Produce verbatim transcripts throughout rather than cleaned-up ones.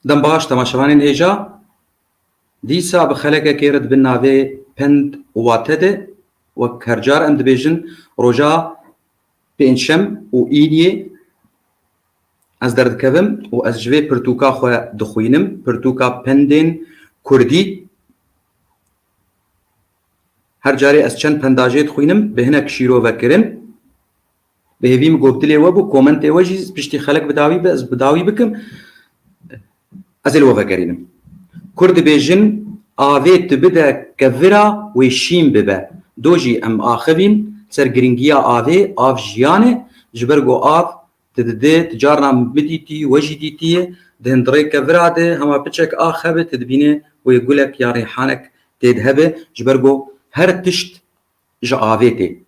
Dem baş temaşevanên hêja. Dîsa bi xelekekê re di bin navê pend û wate de, wek her car em dibêjin, roja pêncşem û îniyê ez derdikevim û ez ji vê pirtûka xwe dixwînim, pirtûka pendên kurdî. Her carê ez çend penda jê dixwînim, bi hinek şîrove kirin. Bi hêvî min ku dilê we bû, komentê we jî piştî xelek bi dawî be, ez bi dawî bikim. Ez ê li we vegerînim. Kur dibêjin, avê tu bide kevira wê şîn bibe. Do jî em axivîn ser girîngiya avê, av jiyan e, ji ber ku av tu didê, tu carna min dîtî, we jî dîtiye, di hundirê kevira de hema piçek ax hebe, tu dibîne wê gulek ya rêhanek tê de hebe, ji ber ku her tişt ji avê tê.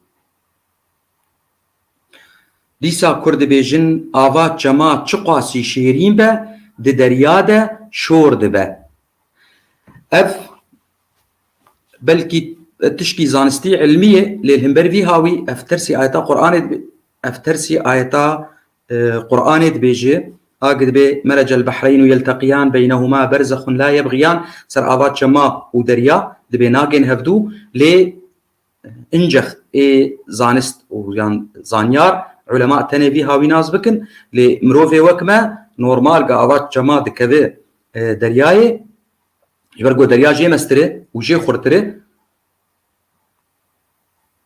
Dîsa kur dibêjin, ava çema çiqasî şêrîn be, di derya de şor dibe. Ev belkî tişkî zanistî, ilmî ye, lê li hember vî hawî ev tersî ayeta Qur'anê dibe-, ev tersî ayeta, e, Qur'anê dibêje, a ki dibê, "Merecel behreyn yelteqiyan beynehuma berzexun la yebğiyan", ser ava çema û derya dibê nagên hevdû, lê incex ê zanist û yan zanyar, ulema tenê vî hawî nas bikin, lê mirovê wek me normal ga ava çema dikeve, e, deryayê, ji ber ku derya jê mestir e û jê xurtir e,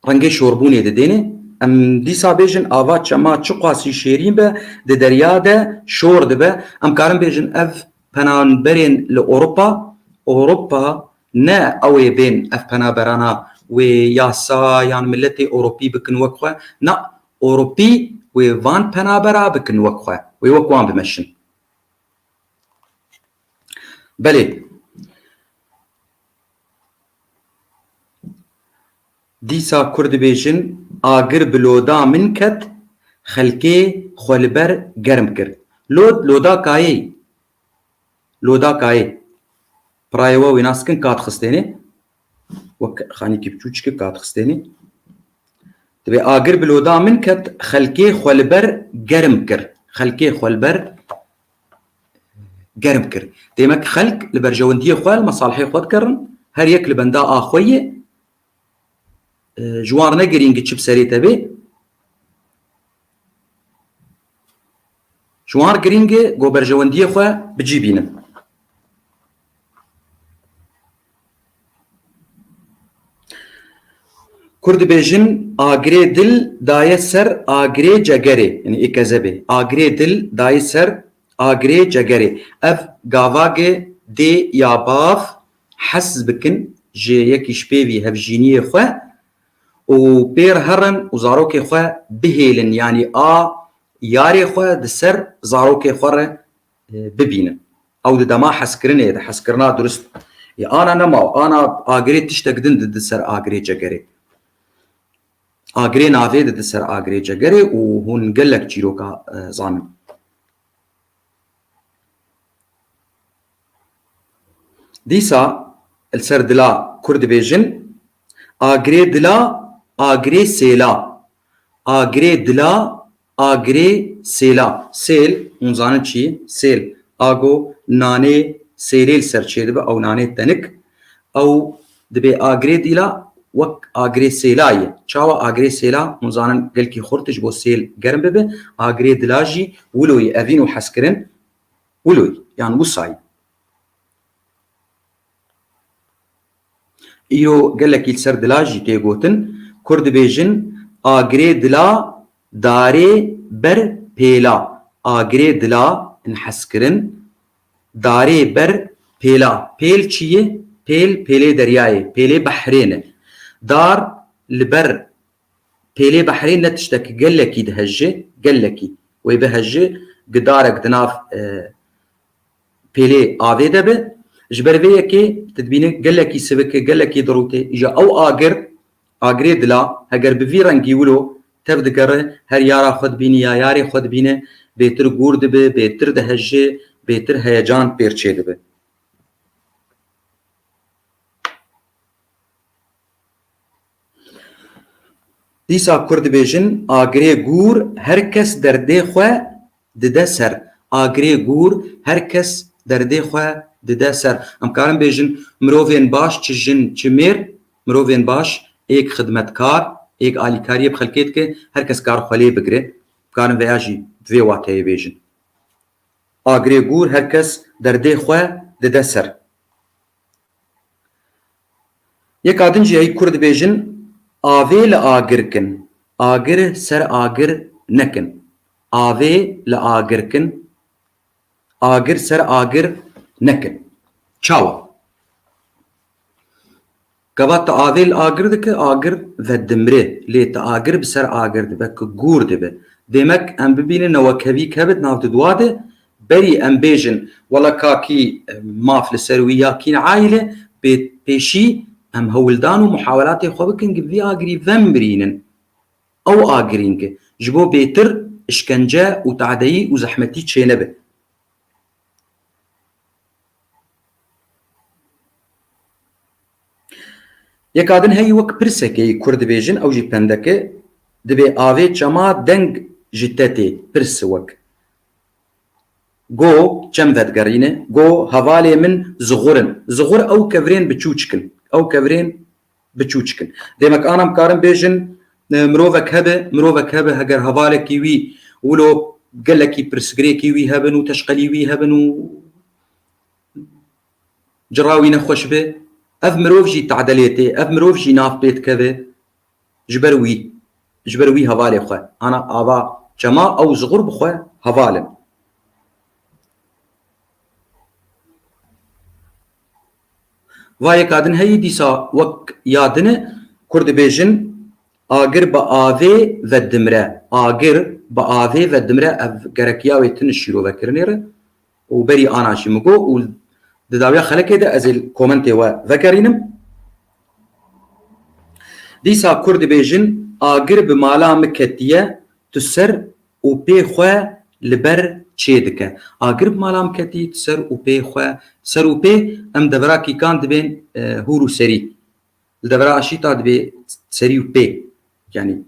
rengê şorbûnê didêne. Em dîsa bêjin, ava çema çiqasî şêrîn be, di derya de şor dibe. Em karin bêjin, ev penaberên li Ewropa, Ewropa ne ew ê bên ev penaberana wê yasa yan miletê Ewropî bikin wek xwe. Na, Ewropî wê van penabera bikin wek xwe. Wê wek wan bimeşin. Belê. Dîsa kur dibêjin, agir bi loda min ket, xelkê xwe li ber germ kir. Lod, loda kayê. Loda kayê. Pirayê we wê nas dikin, ka dixistêne. Wek xanîkî biçûçik e, ka dixistêne. Dibê agir bi loda min ket, xelkê xwe li ber germ kir. Xelkê xwe li ber germ kir. Demek xelk li berjewendiyê xwe, li mesalihê xwe dikerin. Her yek li benda a xwe ye. E, ji wan re ne girîng e çi bi serê te bê. Ji wan re girîng e ku berjewendiyê xwe bi cî bînin. Kur dibêjin, agirê dil daye ser agirê cegerê, yanî ê kezebê. Agirê dil daye ser agirê cegerê. Ev gavagê dê ya bav hez bikin ji yekî ji pêvî hevjîniyê xwe û pê re herin û zarokê xwe bihêlin, yanî a yarê xwe di ser zarokê xwe re, e, bibînin. Ew di dema hezkirinê de, hezkirina durust. Ê ana nema, ana agirê tiştek din didi ser agirê cegerê. Agirê navê didi ser agirê cegerê û hûn gelek çîroka, e, zanin. Dîsa li ser dila kur dibêjin, agirê dila, agirê sêla. Agirê dila, agirê sêla. Sêl, hûn zanin çi ye? Sêl, ago nanê sêlê li ser çêdibe, ew nanê tenik. Ew dibê agirê dîla wek agirê sêla ye. Çawa agirê sêla? Hûn zanin gelkî xurt e, ji bo sêl germ bibe. Agirê dila jî wilo ye, evîn û hezkirin wilo ye, yan wisa ye. Îro gelekî li ser dila jî tê gotin. Kur dibêjin, agirê dila darê ber pêla. Agirê dila, in hezkirin, darê ber pêla. Pêl çi ye? Pêl, pêlê deryayê, pêlê behrê ne. Dar li ber pêlê behrê ne tiştek gelekî diheje, gelekî. Wê biheje, gidarek di nav, e, pêlê avê de be. Ji ber vê yekê tu dibîne gelekî sivik e, gelekî dirût e. Îja ew agir, agirê dila, heger bi vî rengî wilo tev digere, her yara xwe dibîne ya yarê xwe dibîne, bêtir gûr dibe, bêtir diheje, bêtir heyecan pêr çêdibe. Dîsa kur dibêjin, agirê gûr her kes derdê xwe dide ser. Agirê gûr her kes derdê xwe dide ser. Em karin bêjin, mirovên baş, çi jin, çi mêr, mirovên baş, êk xidmetkar, êk alîkariyê bi xelkê dike, her kes kar xwe lê bigire. Em karin veya jî bi vê wateyê bêjin. Agirê gûr, her kes derdê xwe dide ser. Yeka din jî hey kur dibêjin, avê li agir kin, agir ser agir nekin. Avê li agir kin, agir ser agir nekin. Çawa? Gava tu avê li agir dike, agir vedimre. Lê tu agir bi ser agir dibe, ku gûr dibe. Demek em bibînin newekevî kevit nav di dua de, berî em bêjin, wela kakî, e, maf li ser wî ya kîn aîle, pê-, pêşî em hewldan û muhawelatê xwe bikin, ki vî agirî vemirînin. Ew agirîn ki ji bo bêtir işkence û tadeyî û zehmetî çênebe. Yeka din heyî wek pirsekê yî kur dibêjin, ew jî pendeke, dibê avê çema deng ji te tê, pirs wek. Go, çem vedigerîne, go, hevalê min zixur in. Zixur ew kevirên biçûçik in. Ew kevirên biçûçik in. Demek ana em karin bêjin, e, mirovek hebe, mirovek hebe heger hevalekî wî wilo gelekî pirsgirêkî wî hebin û teşqelî wî hebin û cira wî nexweş be, ev mirov jî tadeyê tê, ev mirov jî nav pê dikeve ji ber wî, ji ber wî hevalê xwe. Ana ava çema ew zixur bi xwe heval in. Va yeka din heyî dîsa wek ya din e, kur dibêjin, agir bi avê vedimre. Agir bi avê vedimre, ev gerekiya wê tune şîrovekirinê re. Û berî ana jî min got û di dawiya xelekê de ez ê komentê we vegerînim. Dîsa kur dibêjin, agir bi mala min ketiye, tu ser û pê xwe li ber çê dike. Agir bi mala min ketî, tu ser û pê xwe, ser û pê, em devera kîkan dibên, e, hûr û serî. Li devera aşîta dibê serî û pê. Yanî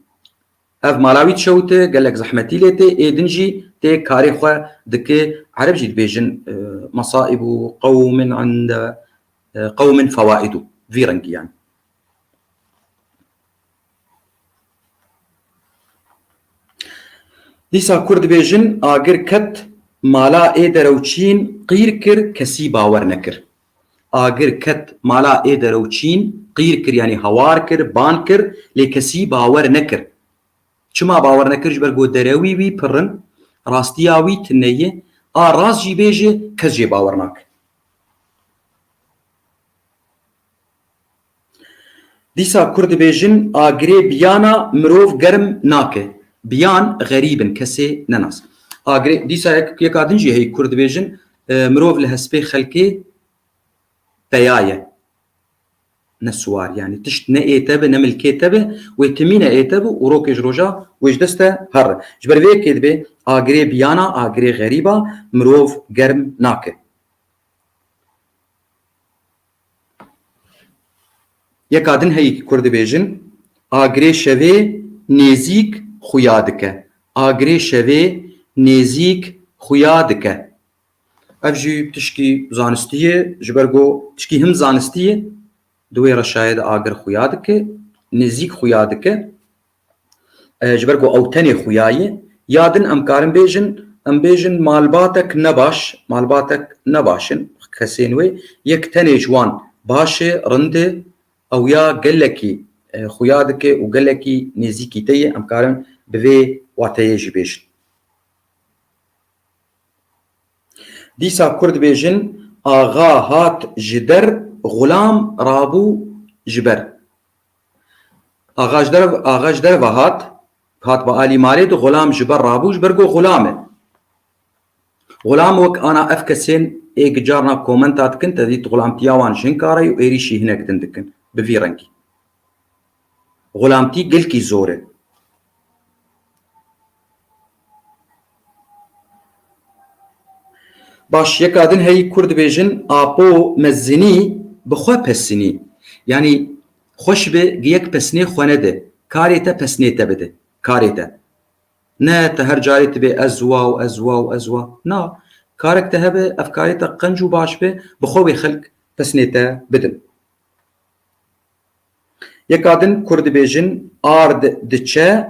ev mala wî dişewite, gelek zehmetî lê tê, ê din jî tê karê xwe dike. Ereb jî dibêjin, e, "Mesaîbu qewmin inde, e, qewmin fewaidu." Vî rengî yani. Dîsa kur dibêjin, agir ket mala ê derewçîn qîr kir, kesî bawer nekir. Agir ket mala ê derewçîn qîr kir, yanî hawar kir, ban kir, lê kesî bawer nekir. Çima bawer nekir? Ji ber ku derewî wî pir in, rastiya wî tune ye, a rast jî bêje, kes jê bawer nake. Dîsa kur dibêjin, agirê biyana mirov germ nake. Biyan xerîb in, kesê nenas. Agirê, dîsa yek, yeka din jî heyî kur dibêjin, e, mirov li hespê xelkê peya ye. Ne siwar, yanî tişt ne ê te be, ne milkê te be, wê timîne ê te be û rokê ji roja wê ji dest te herre. Ji ber vê yekê dibê agirê biyana, agirê xerîba mirov germ nake. Yeka din heyî kur dibêjin, agirê şevê nêzîk xuya dike. Agirê şevê nêzîk xuya dike. Ev jî tişkî zanistî ye, ji ber ku tişkî him zanistî ye, di wê reşayê de agir xuya dike, nêzîk xuya dike. E, ji ber ku ew tenê xuya ye. Ya din em karin bêjin, em bêjin malbatek nebaş, malbatek nebaş in, kesên wê, yek tenê ji wan baş e, rind e, ew ya gelekî, e, xuya dike û gelekî nêzîkî te ye, em karin bi vê wateyê jî bêjin. Dîsa kur dibêjin, axa hat ji der, xulam rabû ji ber. Axa ji der, axa ji derve hat, hat bi alî malê de, xulam ji ber rabû, ji ber ku xulam e. Xulam wek ana ev kesên ê ki carna komenta dikin, te dît xulamtiya wan ji hin kare û êrîşî hinek din dikin. Bi vî rengî. Xulamtî gelkî zor e. Baş, yeka din heyî kur dibêjin, apo mezinî bi xwe pesinî. Yanî xweş be, gi yek pesnê xwe nede. Karê te pesnê te bide. Karê te. Ne te her carê tu bê ez wa û ez wa û ez wa. Na, karek te hebe, ev karê te qenc û baş be, bi xwe wê xelk pesnê te bidin. Yeka din Kurd dibêjin, ard diçe,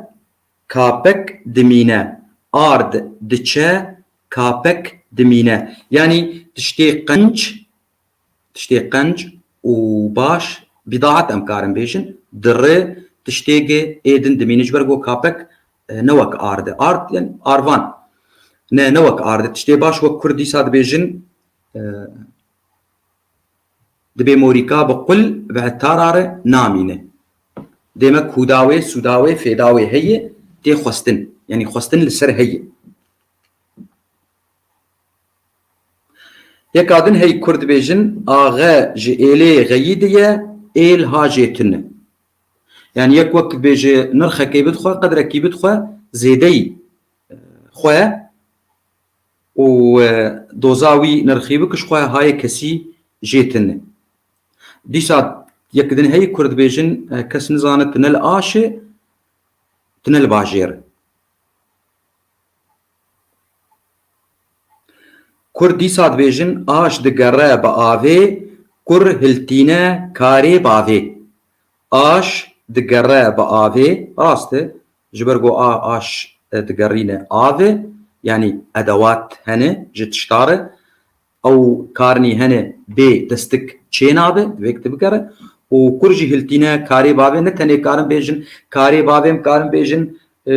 kapek dimîne. Ard diçe, kapek dimîne. Yanî tiştê qenc, tiştê qenc û baş, bidaet em karin bêjin, diri tiştê gi ê din dimîne. Ji ber ku kapek, e, ne wek ard e. Ard, yani arvan. Ne, ne wek ard e. Tiştê baş wek Kurd dîsa dibêjin, e, dibê morîka bi qul ve tarare namîne. Demek hûda wê, sûda wê, fêda wê heye, tê xwestin. Yanî xwestin li ser heye. Yeka din hey Kurd dibêjin, axe ji êlê xeyî diye, êl ha jê tune. Yani yek wek dibêje nirxekê bidixwe, qedrekî bidixwe, zêdeyî, e, xwe û, e, doza wî nirxî bik ji xwe hayê kesî jê tune. Dîsa yek din hey Kurd dibêjin, e, kes nizane tune li aşê, tune li bajêr. Kurd dîsa dibêjin, aş digere bi avê, kur hiltîne karê bavê. Aş digere bi avê, rast e, ji ber ku a, aş, e, digerîne avê, yanî edewat hene ji tişta re, ew karnî hene bê destik çênabe, divê ki tu bikere. Û kur jî hiltîne karê bavê, ne tenê karin bêjin karê bavê, em karin bêjin, e,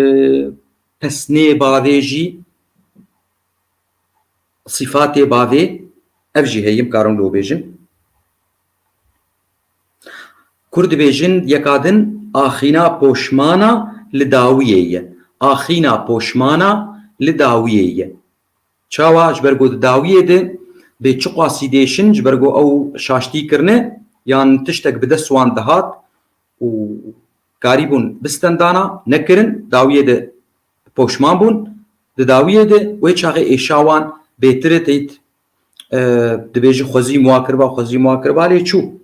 pesnê bavê jî, sîfatê bavê, ev jî heye, em karin lo bêjin. Kur dibêjin, yeka din, axîna poşmana li dawiyê ye. Axîna poşmana li dawiyê ye. Çawa? Ji ber ku di dawiyê de bê çiqasî dêşin, ji ber ku ew şaştî kirine, yan tiştek bi dest wan dihat û karîbûn bistendana, nekirin, dawiyê de poşman bûn, di dawiyê de wê çaxê êşa wan bêtir e, teyt, e, dibêji xwezî muwa kiriba, xwezî muwa kiriba, lê çû.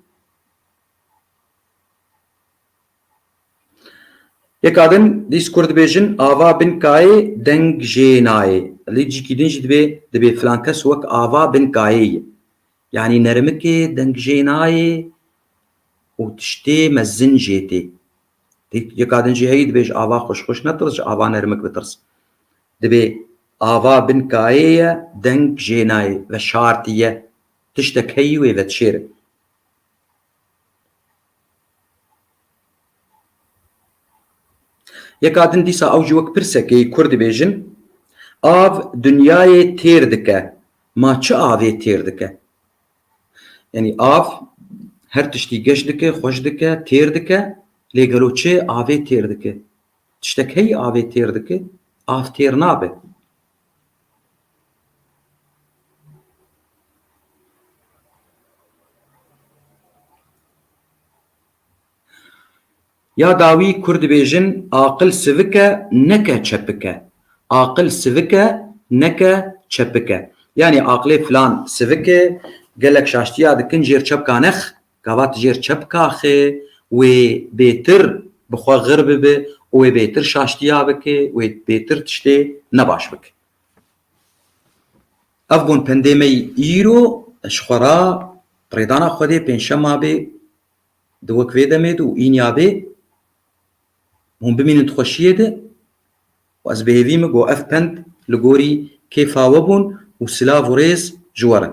Yeka din dîs Kurd dibêjin, ava bin kayê deng jê nayê. Lê cîkî din jî dibê, dibê filan kes wek ava bin kayê ye. Yanî nermikê deng jê nayê û tiştê mezin jê tê. Yeka din jî heyî dibêj, ava xweş xweş netirs, ji ava nermik bitirs. Dibê ava bin kayê ye, deng jê nayê, veşartî ye. Tiştek heyî wê vedişêre. Yeka din dîsa ew jî wek pirsekê Kurd dibêjin, av dinyayê têr dike, ma çi avê têr dike? Yanî av her tiştî geş dike, xweş dike, têr dike, lê gelo çi avê têr dike? Tiştek heyî avê têr dike, av têr nabe. Ya dawî Kurd dibêjin, aqil sivik e, neke çepik e. Aqil sivik e, neke çepik e. Yanî aqilê filan sivik e, gelek şaştiya dikin jêr çepka nex, gava tu jêr çepka xê, wê bêtir bi xwe xir bibe û wê bêtir şaştiya bike, wê bêtir tiştê nebaş bike. Ev bûn pendê me yî îro, ji xwe ra rêdana Xwedê pêncşema bê, di wek vê demê de û înya bê, hûn bimînin di xweşiyê de û ez bi hêvî me ku ev pend li gorî kêfa we bûn û silav û rêz ji we re.